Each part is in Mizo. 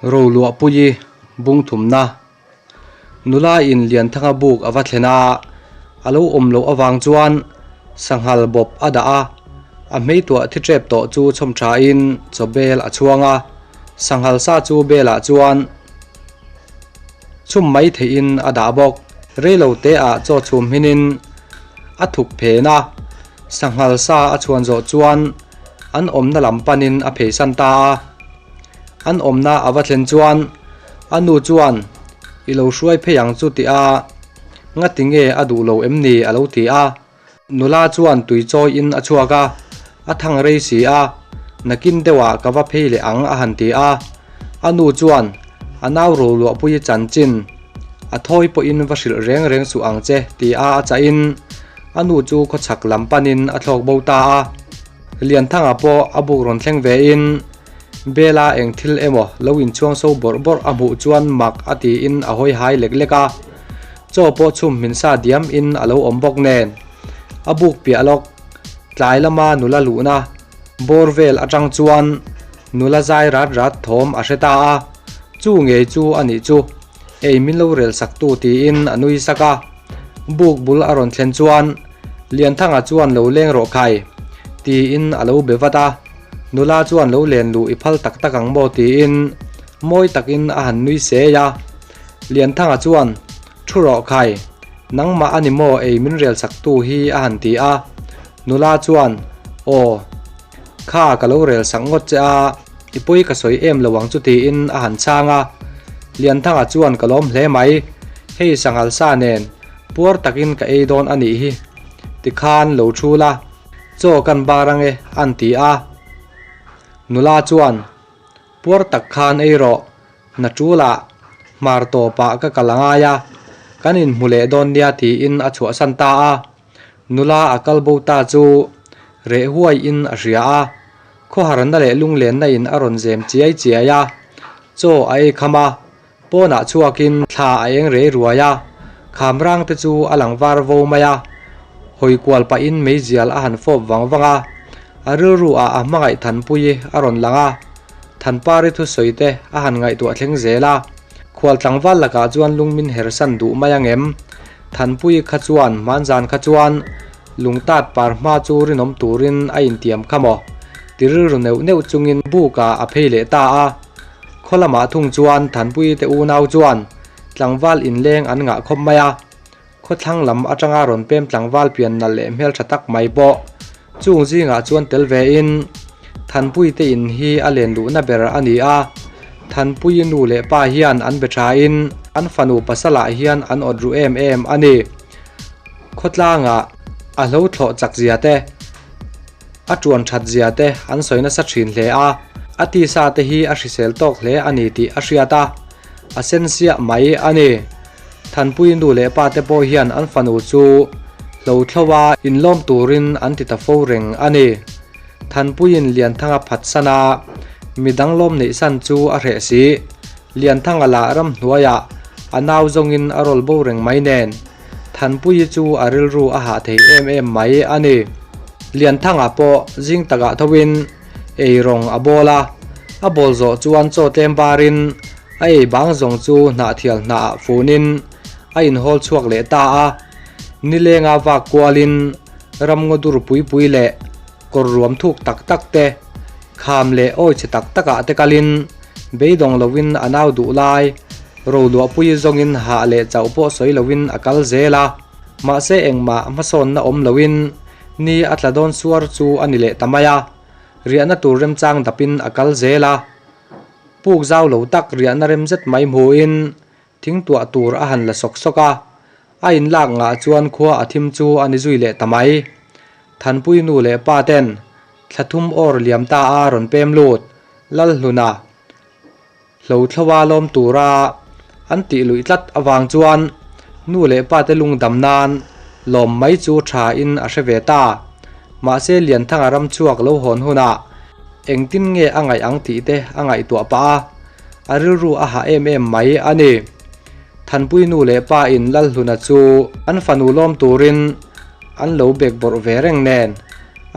Roluahpuii bung thumna Nula in Lianthanga buk a va thlen a, a lo awm loh avang chuan sanghal bawp a dah a, a hmeituah thi tep tawh chu chhawm thain chaw bel a chhuang a, sanghal sa chu belah chuan chhum mai theihin a dah bawk. Reilo te ah chaw chhum hminin a thuk phen a, sanghal sa a chhuan zawh chuan an awmna lam panin a pheisan ta a. An awmna a va thlen chuan a nu chuan I lo hruai phei ang chu ti a, ngati nge a duh lo em ni a lo ti a. Nula chuan tui chawiin a chhuak a, a thang rei si a, nakin deuhah ka va phei leh ang a han ti a. A nu chuan a nau roluahpui chanchin a thawi pawhin va hrilh reng reng suh ang che ti a a chahin a nu chu khawchhak lam panin a thlawk bo ta a. Lianthanga pawh a buk rawn thleng vein Bela eng thil emaw lo inchhuang so bawrh bawrh a hmuh chuan mak a tiin a hawi hai lek lek a. Chaw pawh chhum hmin sa diam in a lo awm bawk nen. A buk piah lawk tlai lama nula luhna bawr vel atang chuan nula zai rat rat thawm a hre ta a, chu ngei chu a nih chu ei min lo rel sak tu tiin a nui sak a. Buk bul a rawn thlen chuan Lianthanga chuan lo leng rawh khai tiin a lo be vat a. Nula chuan lo len luh i phal tak tak ang maw tiin mawi takin a han nui sei a. Lianthanga chuan Thu rawh khai, nangmah a ni maw ei min rel sak tu hi a han ti a. Nula chuan Aw, kha ka lo rel sak ngawt che a, i pawi ka sawi em lo ang chu tiin a han chhang a. Lianthanga chuan ka lawm hle mai, hei sanghal sa nen puar takin ka ei dawn a nih hi, tikhan lo thu la. Chaw kan bar ange an ti a. Nula chuan, Puar tak khan ei rawh, na tulah hmar tawpah ka kal angai a, kan inhmu leh dawn nia tiin a chhuahsan ta a. Nula a kal bo ta chu reh huaiin a hria a, khawharna leh lunglenna in a rawn zem chiai chiai a, chaw a ei kham a, Pawnah chhuakin thla a eng rei ruai a, kham rang te chu a lang var vo mai a, hawi kual pahin meizial a han fawp vang vang a, a rilru ah a hmangaih Thanpuii a rawn lang a, Thanpari thusawi te a han ngaihtuah thleng zel a, khual tlangval lakah chuan lung min her san duh mai angem? Thanpuii kha chuan hmanzan kha chuan lungtat par hma chu rinawm turin a intiam kha maw? Ti rilru neuh neuh chungin bukah a phei leh ta a. Khaw lamah thung chuan Thanpuii te unau chuan tlangval inleng an ngah khawp mai a, khawthlang lam atanga rawn pem tlangval pian nalh leh hmeltha tak mai pawh chung zingah chuan tel vein Thanpuii te in hi a len luhna ber a ni a, Thanpuii nu leh pa hian an be thain an fanu pasalah hian an awt ru em em a ni. Khawtlangah a hlo thlawh chak zia te. A tuan that zia te an sawi nasa thin hle a, a tisa te hi a hrisel tawk hle a ni tih a hriat a, a sen siah mai a ni. Thanpui nu leh pa te pawh hian an fanu chu hlo thlo a inlawm turin an ti ta fo reng a ni. Thanpuiin Lianthanga phatsan a, midang lawm neihsan chu a hreh si. Lianthanga lah ramhnuaiah a nau zawngin a rawl bo reng mai nen. Thanpuii chu a rilru a hah thei em em mai a ni. Lianthanga pawh zing takah thoin ei rawng a bawl a, a bawl zawh chuan chaw tlem barin a ei bang zawng chu hnahthial hnahah funin a inhawl chhuak leh ta a. Nilenga vak kualin ramngaw dur pui pui leh kawr ruam thuk tak tak te, kham leh awi chhe tak takah te kalin beidawng loin a nau duh lai Roluahpui zawngin hah leh chauh pawh sawi loin a kal zel a, mahse engmah hmasawnna awm loin ni a tla dawn suar chu a ni leh ta mai a, riahna tur remchang dapin a kal zel a. Puk zau lo tak riahna rem zet mai hmuhin thingtuah tur a han la sawk sawk a, a inlak ngah chuan khua a thim chu a ni zui leh ta mai. Thanpui nu leh pa ten thla thum awr liam ta a rawn pem lut, Lalhluna. Hlo thloa lawm tura an tih luih tlat avang chuan nu leh pa te lungdam nan lawm mai chu tha in a hre ve ta. Mahse Lianthanga ram chhuak lo hawn hunah engtin nge a ngaih ang tih te a ngaihtuah pah a, a rilru a hah em em mai a ni. Thanpui nu leh pa in Lalhluna chu an fanu lawm turin an lo bek bawrh ve reng nen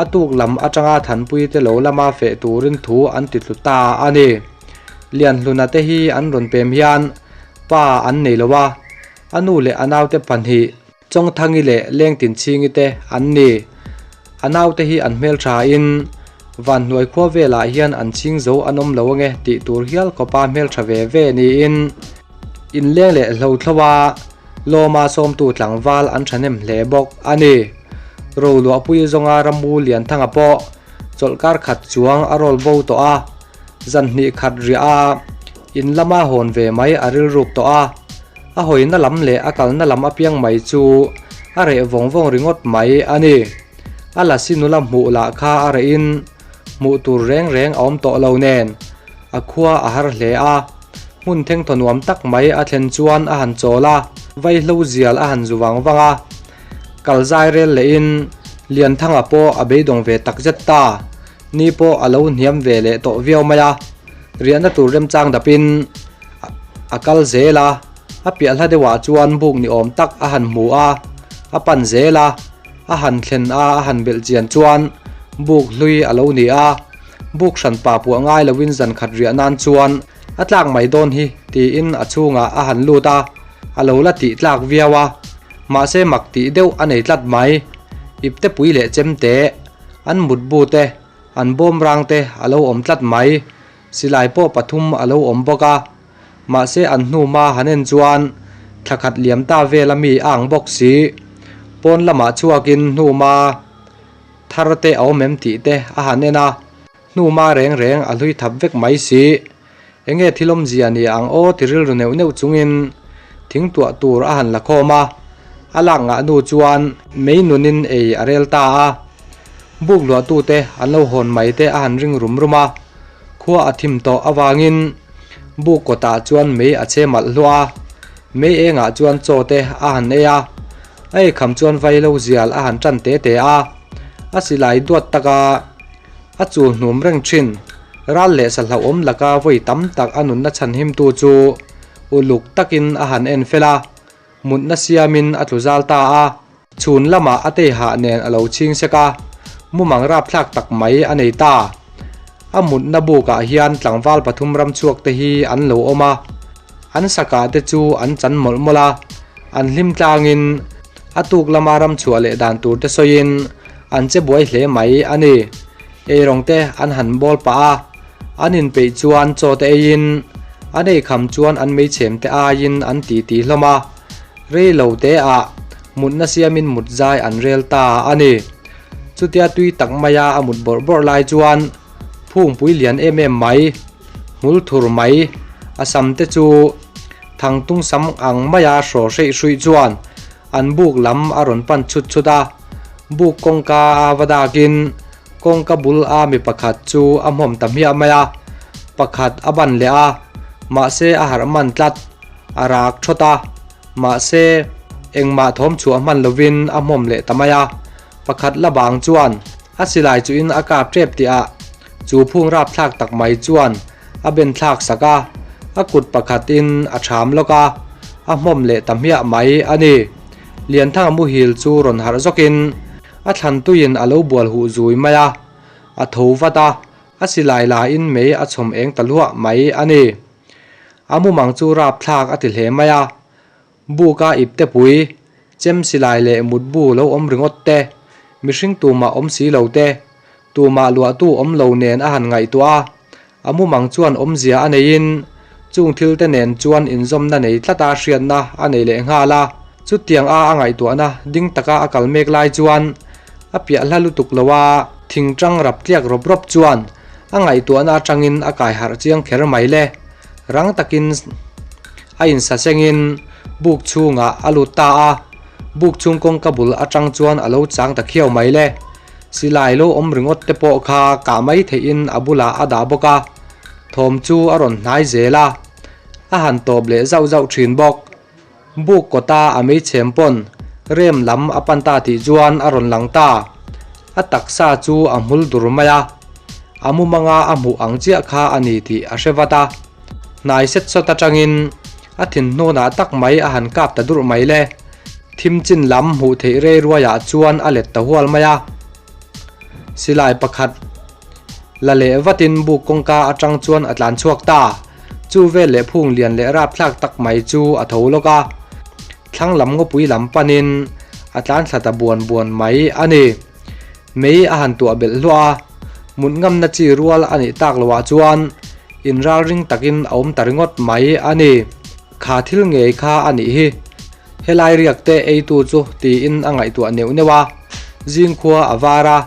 a tuk lam atanga Thanpui te lo lama feh turin thu an ti tlu ta a ni. Lianhluna te hi an rawn pem hian pa an nei lo a, a nu leh a naute pahnih Chawngthangi leh Lengtinchhingi te an ni. A naute hi an hmelthain Vanhnuai khua velah hian an chhing zo an awm lo ange tih tur hial khawpa hmeltha ve ve niin inleng leh hlothlo a lawma sawmtu tlangval an thahnem hle bawk a ni. Roluahpui zawnga Ramu Lianthanga pawh chawlhkar khat chuang a rawl bo tawh a, zan hnih khat riah a in lama hawn ve mai a rilruk tawh a, a hawina lam leh a kalna lam apiang mai chu a reh vawng vawng ringawt mai a ni. A lasi nula hmuh lah kha a rehin hmuh tur reng reng a awm tawh lo nen a khua a har hle a, hmun thengthaw nuam tak mai a thlen chuan a han chawl a, vaihlo zial a han zu vang vang a. Kal zai rel lehin Lianthanga pawh a beidawng ve tak zet ta. Ni pawh a lo hniam ve leh tawh viau mai a, riahna tur remchang dapin a kal zel a, a piah hla deuhah chuan buk ni awm tak a han hmu a, a pan zel a, a han thlen a a han belh chian chuan buk hlui a lo ni a, buk hran pa puah ngai loin zan khat riah nan chuan a tlak mai dawn hi tiin a chhungah a han lut a, a lo la tih tlak viau a, mahse mak tih deuh a nei tlat mai, iptepui leh chemte. An mutbu te, an bawmrang te a lo awm tlat mai. Silai pawh pathum a lo awm bawk a. Mahse an hnuma han en chuan thla khat liam ta vela mi a ang bawk si. Pawn lamah chhuakin hnuma thar te a awm em tih te a han en a. Hnuma reng reng a hlui thap vek mai si. Enge thil awmzia ni ang aw ti rilru neuh neuh chungin thing tuah tur a han la khawm a, a lak ngah hnu chuan mei nunin ei a rel ta a. Buk luahtute an lo hawn mai te a han ring rum rum a, khua a thim tawh avangin buk kawtah chuan mei a che malh hluah a, mei engah chuan chaw te a han ei a, a eikham chuan vailo zial a han tan te te a, a silai duat taka A chul hnum reng thin. Ral leh sa hlauhawm laka vawi tam tak a nunna chhanhimtu chu uluk takin a han en fel a, mutna siamin a tlu zal ta a. Chhun lamah a tei hah nen a lo chhing sek a, mumang rapthlak tak mai a nei ta. A mutna bukah hian tlangval pathum ramchhuak te hi an lo awm a, an sakah te chu an chan mawlh mawlh a, an hlim tlangin a tuk lama ramchhuah leh dan tur te sawiin An che buai hle mai a ni. Eirawng te an han bawl pah a, an inpeih chuan chaw te eiin an eikham chuan an meichhem te aiin an ti ti hlawm a, rei lo te ah mutna siamin mut zai an rel ta a ni. Chutia tui tak maia a mut bawrh bawrh lai chuan phungpui lian em em mai, hmul thur mai, a sam te chu thangtung sam ang maia hraw hreih hruih chuan An buk lam a rawn pan chhut chhut a, buk kawngka a va dakin kawngka bul a mi pakhat chu a hmawm ta hmiah mai a, pakhat a ban leh a, mahse a harh man tlat, a rak thawt a, mahse engmah thawm chhuah hman lovin a hmawm leh ta mai a, pakhat la bang chuan a silai chuhin a kap tep tih ah chu phung rapthlak tak mai chuan A ben thlak sak a, a kut pakhatin a ṭham lawk a, a hmawm leh ta hmiah mai a ni. Lianthanga muhil chu rawn harh zawkin a thlan tuiin a lo bual huh zui mai a, a tho vat a, a silai lain mei a chhawm eng ta hluah mai a ni. A mumang chu rapthlak a ti hle mai a, Buka ipte pui, chem silai leh mutbu lo awm ringawt te, mihring tumah awm si lo te, tumah luahtu awm lo nen a han ngaihtuah a, a mumang chuan awmzia a neiin chung thil te nen chuan inzawmna nei tlata hriatna a nei leh nghal a. Chutiang a a ngaihtuahna ding taka a kal mek lai chuan a piah hla lutuk lo a, thingtang rap tliak rawp rawp chuan a ngaihtuahna atangin a kai harh chiang kher mai le. Rang takin a insasengin buk chhungah a lut ta a, buk chhung kawngka bul atang chuan a lo chang ta khiau mai le. Silai lo awm ringawt te pawh kha kah mai theihin a bulah a dah bawk a, thawm chu a rawn hnai zel a, a han tawp leh zauh zauh thin bawk. Buk kawta a meichhem pawn rem lam a pan ta tih chuan a rawn lang ta. A taksa chu a hmul dur mai a, a mumanga a hmuh ang chiah kha a ni tih a hre vat a. Hnai set sawt atangin a thinhnawnah tak mai a han kap ta durh mai le. Thim chin lam hmuh theih rei ruaiah chuan a let ta hual mai a. Silai pakhat la leh vatin buk kawngka atang chuan a tlan chhuak ta. Chu vel leh phung lian leh rapthlak tak mai chu a tho lawk a, thlang lam ngawpui lam panin a tlan thla ta buan buan mai a ni. Mei a han tuah belh hluah a, mut ngamna chi rual a nih tak loah chuan inralring takin a awm ta ringawt mai a ni. Kha thil ngei kha a nih hi. Helai riak te eitu chu tiin a ngaihtuah neuh neuh a, zingkhua a var a,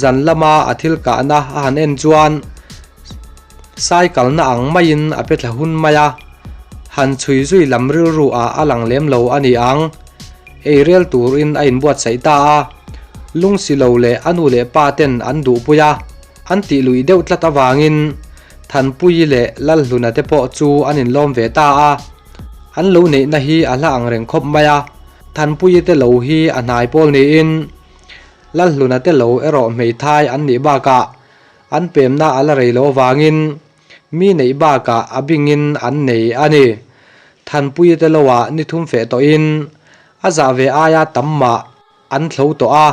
zan lama a thil kahna a han en chuan sai kalna ang maiin a pe thla hun mai a, han chhui zui lam rilru ah a lang lem lo a ni ang. Ei rel turin a inbuatsaih ta a, lungsi lo leh a nu leh pa ten an duhpui a, an tih luih deuh tlat avangin Thanpuii leh Lalhluna te pawh chu an inlawm ve ta a. An lo neihna hi a hla ang reng khawp mai a, Thanpuii te lo hi a hnai pawl niin Lalhluna te lo erawh hmeithai an nih bakah an pemna a la rei lo avangin mi neih bakah a bingin an nei a ni. Thanpuii te loah ni thum feh tawhin a zah ve aia tam mah an thlo tawh a,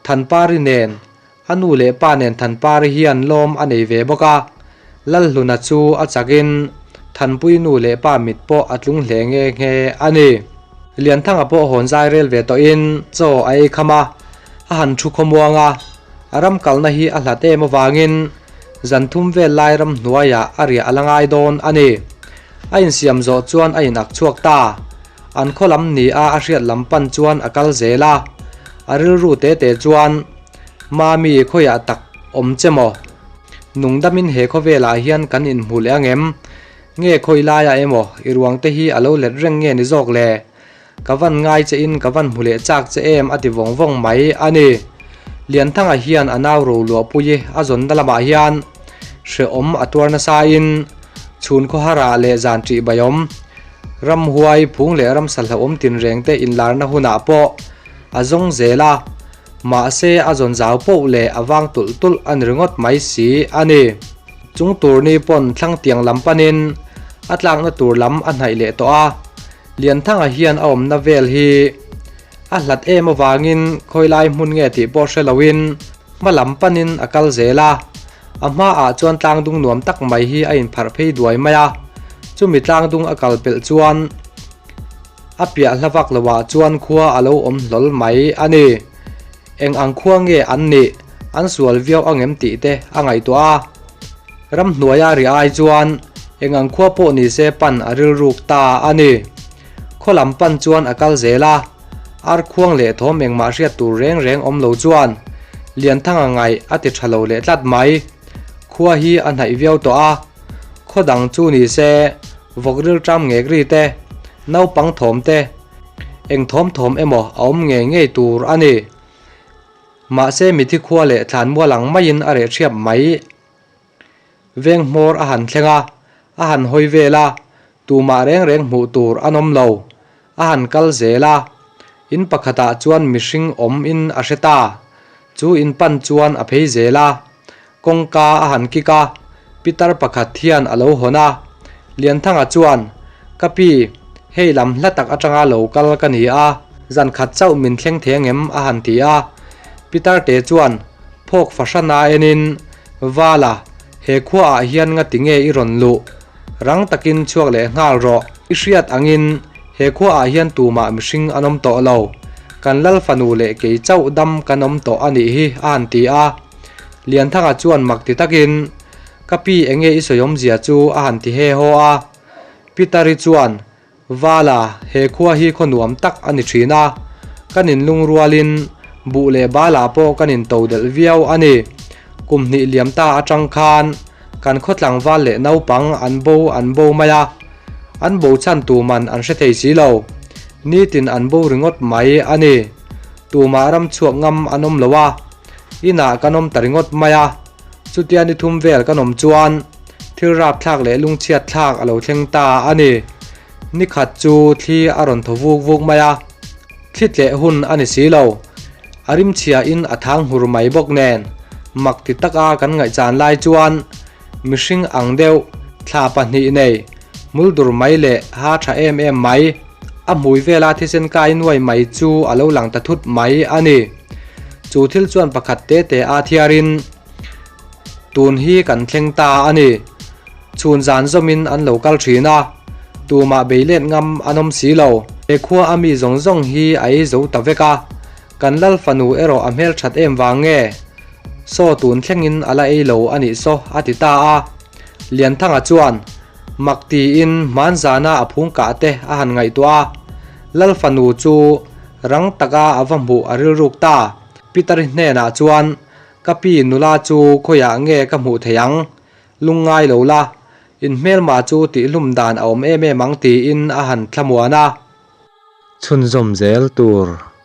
Thanpari nen A nu leh pa nen Thanpari hian lawm a nei ve bawk a, Lalhluna chu a chakin Thanpui nu leh pa mit pawh a tlung hle nghe nghe a ni. Lianthanga pawh hawn zai rel ve tawhin chaw a ei kham a, a han thu khawmuang a, a ram kalna hi a hlat em avangin zan thum vel lai ram hnuaiah a riah a la ngai dawn a ni. A insiam zawh chuan a inak chhuak ta. An khaw lam ni a a hriat lam pan chuan a kal zel a, a rilru te te chuan, Mami, khawiah tak awm che maw? Nungdamin he khawvelah hian kan inhmu leh ang em? Nge khawi laiah emaw i ruang te hi a lo let reng nge ni zawk le? Ka van ngai che in ka van hmu leh chak che em a ti vawng vawng mai a ni. Lianthanga hian a nau ro luahpui a zawnna lamah hian hrehawm a tuar nasa in chhun khawharah leh zan ṭih baiawm ramhuai phung leh ramsa hlauhawm tinreng te inlarna hunah pawh a zawng zel a. Mahse a zawn zau poh leh a vang tulh tulh a ni ringawt mai si a ni. Chung tur ni pawn thlang tiang lam panin a tlakna tur lam a hnaih leh tawh a, Lianthanga hian a awmna vel hi a hlat em avangin khawilai hmun nge tih pawh hre loin hma lam panin a kal zel a, a hmaah chuan tlangdung nuam tak mai hi a inpharh phei duai mai a, chumi tlangdung a kal pelh chuan A piah hla vak loah chuan khua a lo awm hlawl mai a ni. Eng ang khua nge an nih, an sual viau ang em tih te a ngaihtuah a. Ramhnuaia ri ai chuan eng ang khua pawh ni se pan a rilruk ta a ni. Khaw lam pan chuan a kal zel a, ar khuang leh thawm engmah hriat tur reng reng awm lo chuan Lianthanga ngaih a ti tha lo leh tlat mai. Khua hi a hnaih viau tawh a, khaw dang chu ni se Vawk rilṭam ngek ri te, naupang thawm te, eng thawm thawm emaw a awm ngei ngei tur a ni. Mahse mithi khua leh thlanmual ang maiin a reh ṭhiap mai. Veng hmawr a han thleng a, a han hawi vel a, tumah reng reng hmuh tur an awm lo. A han kal zel a, in pakhatah chuan mihring awm in a hre ta. Chu in pan chuan a phei zel a, kawngka a han kik a, pitar pakhat hian a lo hawn a. Lianthanga chuan, Ka pi, hei lam hla tak atanga lo kal ka ni a, zan khat chauh min thleng thei angem? a han ti a. Pitar te chuan phawk fahrana enin, Vala, he khuaah hian ngati nge i rawn luh? Rang takin chhuak leh nghal rawh. I hriat angin he khuaah hian tumah mihring an awm tawh lo. Kan lal fanu leh kei chauh dam kan awm tawh a nih hi a han ti a. Lianthanga chuan mak ti takin, Ka pi enge i sawi awmzia chu a han ti he haw a. Pitari chuan, Vala, he khua hi khaw nuam tak a ni thin a. Kan inlungrualin buh leh balah pawh kan into delh viau a ni. Kum hnih liam ta atang khan kan khaw tlangval leh naupang an bo an bo mai a. An bo chhan tu man an hre thei si lo. Nitin an bo ringawt mai a ni. Tumah ram chhuak ngam an awm lo a. Inah kan awm ta ringawt mai a. Chutia ni thum vel kan awm chuan thil rapthlak leh lungchhiat thlak a lo thleng ta a ni. Ni khat chu thli a rawn thaw vuk vuk mai a, thli tleh hun a ni si lo. A rimchhia in a thang hur mai bawk nen mak ti taka kan ngaihchan lai chuan mihring ang deuh thla pahnih nei hmul dur mai leh ha tha em em mai, a hmui vela thisen kai nuai mai chu a lo lang ta thut mai a ni. Chu thil chuan pakhat te te a thiarin tun hi kan thleng ta a ni. Chhun zan zawmin an lo kal thin a, tumah bei let ngam an awm si lo. He khua a mi zawng zawng hi a ei zo ta vek a, kan lal fanu erawh a hmelthat em vang nge? Saw tun thlengin a la ei lo a nih saw a ti ta a. Lianthanga chuan mak tiin hmanzana a phung kah te a han ngaihtuah a, lal fanu chu rang taka a va hmuh a rilruk ta. Peter-i hnenah chuan Ka pi nula chu khawiah nge ka hmuh theih ang? Lungngai lo la, in hmelma chu tihhlum dan a awm em em ang tiin a han thlamuan a. Chhunzawm zel tur.